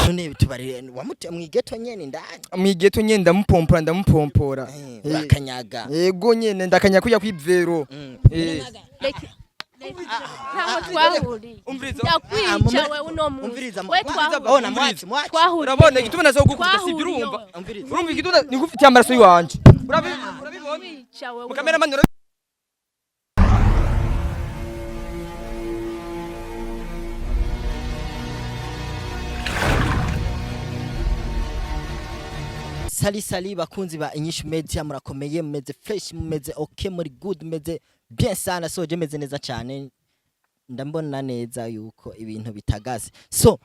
None tubarire, wamute mw'igeto nyene indani? Mw'igeto nyene, ndamupompora, ndamupompora. Urakanyaga? Yego nyene, ndakanya kujya kw'ivero. Reka, ntaho twahuriye. Umviriza. Ndakwica we uno munsi. Umviriza. We twahuriye. Ona mwaci mwaci. Twahuriye. Urabona igituma nazo gukubita, sibyo? Twahuriye. Urumva? Umviriza. Urumva igituma nigufitiye amaraso yiwanje? Urabibona? Kwica wewe. Mukameramani. Salut salut bakunzi ba Inyishu Media, murakomeye? Mumeze fresh? Mumeze okay? Muri good? Mumeze bien sana? So je meze neza cyane, ndambona neza yuko ibintu bitagaze. So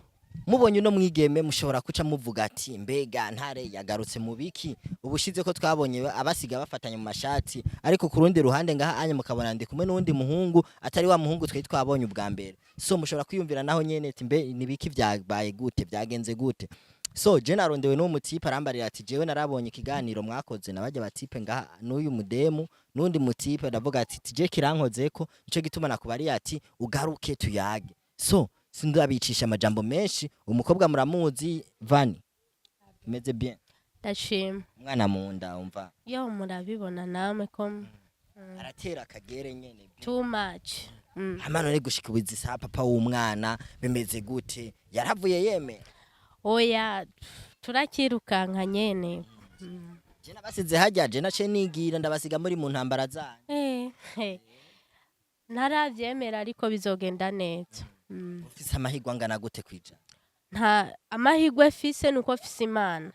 mubonye uno mwigeme, mushobora kuca muvuga ati: "Mbega Ntare yagarutse mu biki?" Ubushize ko twabonye abasiga bafatanye mu mashati, ariko ku rundi ruhande ngaha anya mukabona ndi kumwe n'uwundi muhungu atari wa muhungu twari twabonye ubwa mbere. So mushobora kwiyumvira naho nyene ati: "Mbe ni biki? Byabaye gute? Byagenze gute?" So je narondewe n'uwo mutipe, arambarira ati: "Jewe narabonye ikiganiro mwakoze nabajya batipe ngaha n'uyu mudemu n'undi mutipe." Ndavuga ati: "Tije kirankozeko, nico gituma nakubariye ati ugaruke tuyage." So sindabicisha amajambo menshi, umukobwa muramuzi. Vani, meze bien? Ndashima. Umwana mu nda umva? Yo, murabibona namwe ko Aratera akagere nyene. Too much. Hama none gushika ubu isaha papa w'umwana bimeze gute? Yaravuye yemera? Oya, turakirukanka nyene. Je nabasize hajya, je nace nigira, ndabasiga muri mu ntambara zanyu. Ntaravyemera ariko bizogenda neza. Ufise amahirwe angana gute kwijana? Nta amahirwe fise, nuko fise Imana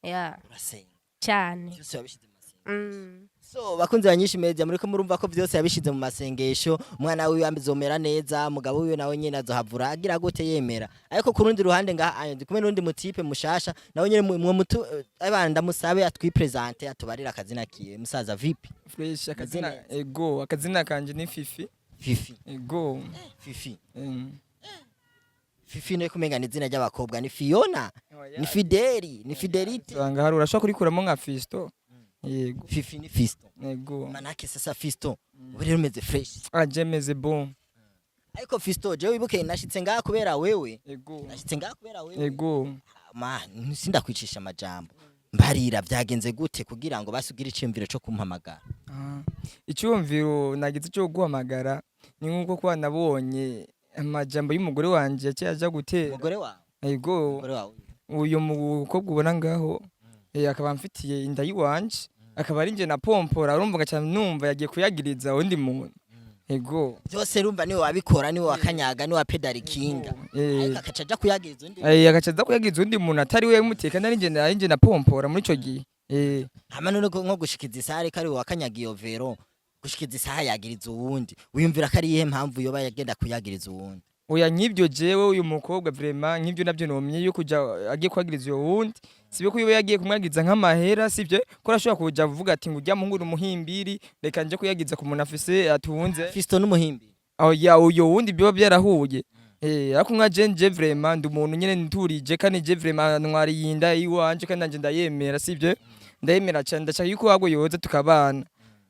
ya. Urasenga? Cyane. Byose wabishize mu masengesho? Mm. So bakunzi ba Nyinshi Media, muriko murumva ko vyose yabishize mu masengesho. Umwana wiwe azomera neza, umugabo wiwe nawe nyene azohavura agira gute? Yemera. Ariko ku rundi ruhande ngaha ayo ndi kumwe n'undi mutipe mushasha nawe nyene mwe mutu abana, ndamusabe atwipresente, atubarire akazina kiwe. Musaza, vipi? Fresh, akazina neza. Ego, akazina kanje ni Fifi. Fifi? Ego. Fifi? Mm. Fifi ne kumenga ni izina ry'abakobwa, ni Fiona, ni Fideli, ni Fidelite? Usanga hari urashobora kurikuramo nka Fisto, yego. Fifi ni Fisto? Ego. Manake sasa Fisto, ubu rero umeze fresh? Aje meze bon. Ariko Fisto, jewe wibuke nashitse ngaha kubera wewe. Ego. Nashitse ngaha kubera wewe. Ego. Man, sindakwicisha amajambo, mbarira byagenze gute kugira ngo basugire iciyumviro co kumpamagara? Ah, icyumviro nagize cyo guhamagara ni nkuko kuba nabonye amajambo y'umugore wanje yaciye aja gutera. Umugore wawe? Ego. Umugore wawe? Uyu mukobwa ubona ngaho, akaba amfitiye inda y'iwanje, akaba ari nje na pompora. Urumva ngaca numva yagiye kuyagiriza undi muntu, ego. Byose urumva niwe wabikora, niwe wakanyaga, niwe wapedarikinga, ariko akaca aja kuyagiriza undi? Agaca aza kuyagiriza undi muntu atari we muteka, nari nje na pompora muri ico gihe. Hama none nko gushikiza isaha, ariko ari we wakanyaga iyo vélo, gushikiza isaha yagiriza uwundi, wiyumvira ko ari iyihe mpamvu yoba yagenda kuyagiriza uwundi? Oya, nk'ibyo jewe uyu mukobwa vraiment nk'ibyo nabyo nomye yo kuja agiye kwagiriza uyo wundi, sibyo ko yoba yagiye kumwagiriza nk'amahera, sibyo ko arashobora kuja avuga ati ngo urya muhungu ni umuhimbiri, reka nje kuyagiza ku muntu afise atunze. Fisto n'umuhimbi? Oya, uyo wundi biba byarahuye. Ariko nka je vraiment ndi umuntu nyene nturije, kandi je vraiment ntwari yinda iwanje, kandi nanje ndayemera, sibyo, ndayemera cyane, ndashaka yuko ahubwo yoza tukabana,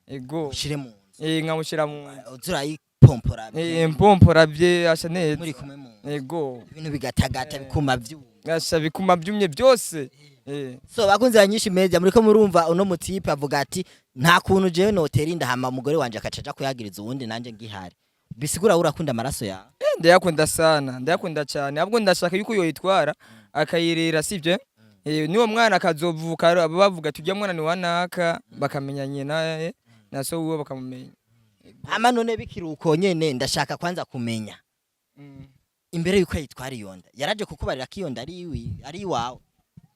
ego. Ushire mu nzu? Nkamushira mu nzu. Uza urayipompora? Mpompora bye asha neza. Muri kumwe mu nzu? Ego. Ibintu bigatagata, bikuma vyuma? Asha bikuma byumye byose. So bakunzi ba Nyinshi Media, muriko murumva uno mutipe avuga ati: "Nta kuntu jewe notera inda hama umugore wanje akaca aja kuyagiriza uwundi nanje ngihari." Bisigura urakunda amaraso yawe? Ndayakunda sana, ndayakunda cyane, ahubwo ndashaka yuko yoyitwara akayirera, sibyo, niwo mwana akazovuka bavuga tujya mwana ni wanaka, bakamenya nyina, na so wiwe bakamumenya. Hama none bikiri uko nyene, ndashaka kwanza kumenya, imbere yuko yitwara iyo nda, yaraje kukubarira ko iyo nda ari iwi, ari iwawe?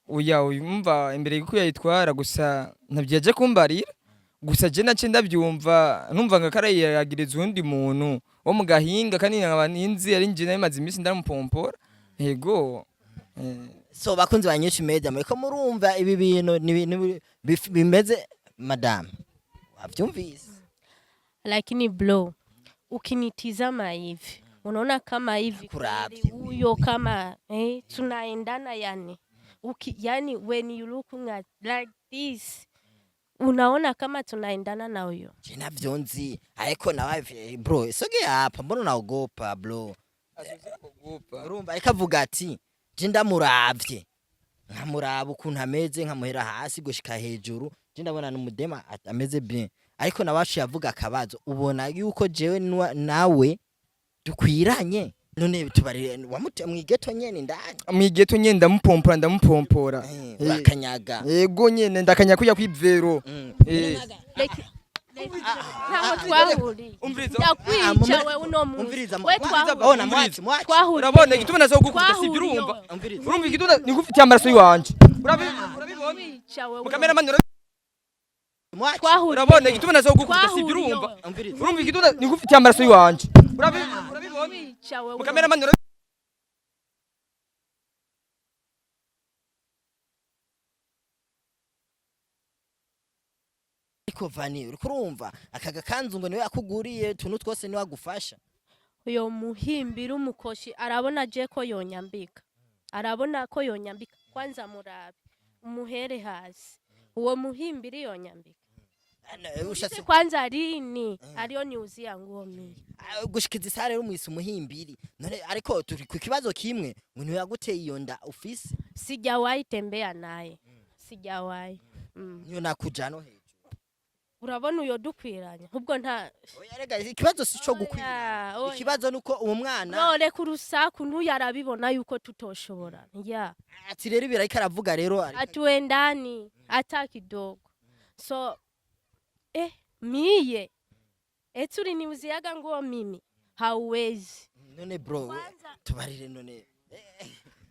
Oya, uyumva imbere yuko yayitwara gusa ntabyo yaje kumbarira, gusa je nace ndabyumva, numva nga karayagiriza uwundi muntu wo mu gahinga, kandi nkaba ninzi ari nje nari iminsi ndamupompora, yego. So bakunzi ba Nyinshi Media, muriko murumva ibi bintu ni ibintu bimeze. Madame, wavyumvise? Lakini bro, ukinitizama hivi unaona kama hivi Kuravye. kweli huyo kama tunaendana yani. Yani when you look at like this unaona kama tunaendana na huyo? Je navyo nzi, ariko nawe bro, sogea hapa, mbona unaogopa bro? Urumva ariko avuga ati Je ndamuravye, nkamuraba ukuntu ameze, nkamuhera hasi gushika hejuru, je ndabona n'umudema ameze bien, ariko nawe aciye avuga akabazo: ubona yuko jewe nawe dukwiranye? None tubarire, wamute mw'igeto nyene indani? Mw'igeto nyene, ndamupompora, ndamupompora. Urakanyaga? Yego nyene, ndakanya kujya kwivero. Ntaho twahuriye. Umviriza. Ndakwica we uno munsi. Umviriza. We Ona twahuriye. mwachi mwachi. Twahuriye. Urabona igituma nazo gukubita, sibyo? Twahuriye. Urumva? Umviriza. Urumva igituma nigufitiye amaraso yiwanje? Urabibona? Ndakwica wewe. Mukameramani. Mwachi. Twahuriye. Urabona igituma nazo gukubita, sibyo? Twahuriye. Urumva? Umviriza. Urumva igituma nigufitiye amaraso yiwanje? Urabibona? Ndakwica wewe. Mukameramani. Ariko Vani, uriko urumva aka gakanzu ngo niwe yakuguriye, utuntu twose niwe agufasha. Uyo muhimbira umukoshi arabona je ko yonyambika, arabona ko yonyambika. Kwanza murabe umuhere hasi, uwo muhimbiri yonyambika. Ushatse Kwanza lini aliyoniuzia nguo mimi? Ah, gushikiza isaha rero mwise umuhimbiri none, ariko turi ku kibazo kimwe ngo niwe yaguteye iyo nda ufise. Sijawahi tembea naye, sijawahi. Niyo nakuja no hejuru. Urabona uyo dukwiranye ubwo nta Oya, rega ikibazo si co gukwira. Oya, oya. Ikibazo nuko uwo mwana None ku rusaku ntuyo arabibona yuko tutoshobora ya. Ati rero ibirariko aravuga rero Hatuendani hata kidogo. So miye eti uliniuziaga nguo mimi, hauwezi. None bro, tubarire none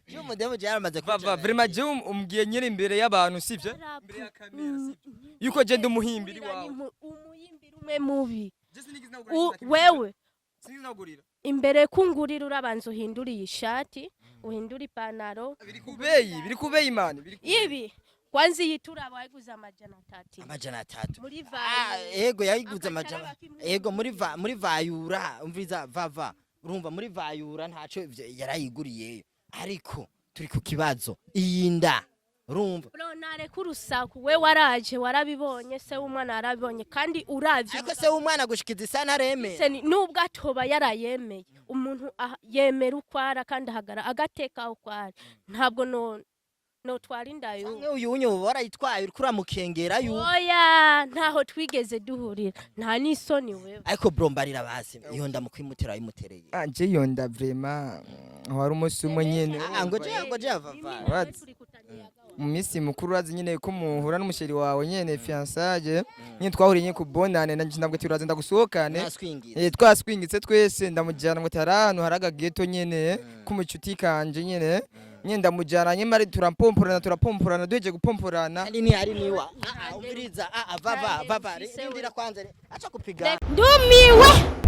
iyo mudemu je yaramaze Va va, vraiment je umbwiye nyene imbere y'abantu, sivyo? Imbere ya kamera, sivyo, yuko je ndi umuhimbiri wawe? Umuyimbiri umwe mubi. Je sinigeze nagurira. Wewe. Sinigeze nagurira. Imbere kungurira urabanza uhindure iyi shati, uhindure ipantaro. Biri kubeyi, biri kubeyi man, biri kubeyi. Ibi kwanza iyi turaba wayiguze 300. 300. Muri Ah, vayi. ego, yayiguze Akacara amajana bakimwe. Ego, muri vayura. Umviriza vava, urumva muri vayura ntaco ivyo yarayiguriyeyo, ariko turi ku kibazo iyi nda, urumva? Bro, nareka urusaku. We waraje warabibonye, se w'umwana yarabibonye, kandi uravye Ariko se w'umwana gushikiza isa ntaremeye. Se nubwo atoba yarayemeye, umuntu yemera ukwara kandi ahagara agateka ukwara. Ntabwo no notwara inda y'uwo. Canke uyu unyo uba warayitwaye, uriko uramukengera yu. Oya, ntaho twigeze duhurira, nta n'isoni wewe. Ariko bro, mbarira basi, iyo nda mu kwimutera wayimutereye? Ah, je iyo nda vraiment wari umunsi umwe nyene. Ah, ngo je vava. What? Mu minsi mukuru urazi nyene ko muhura n'umusheri wawe nyene, fiançailles nyene, twahuriye nyene ku bonane, nanje ntabwo turaza ndagusohokane. Naswingiye. Twaswingitse twese, ndamujyana ngo tari ahantu hari agageto nyene k'umucuti kanje nyene, ndamujyana nyene mari turampomporana, turapomporana, duheje gupomporana. Kandi ni ari niwa. Ah, ah, umviriza. Ah, ah, vava vava, rindira kwanza, acha kupiga. Ndumiwe.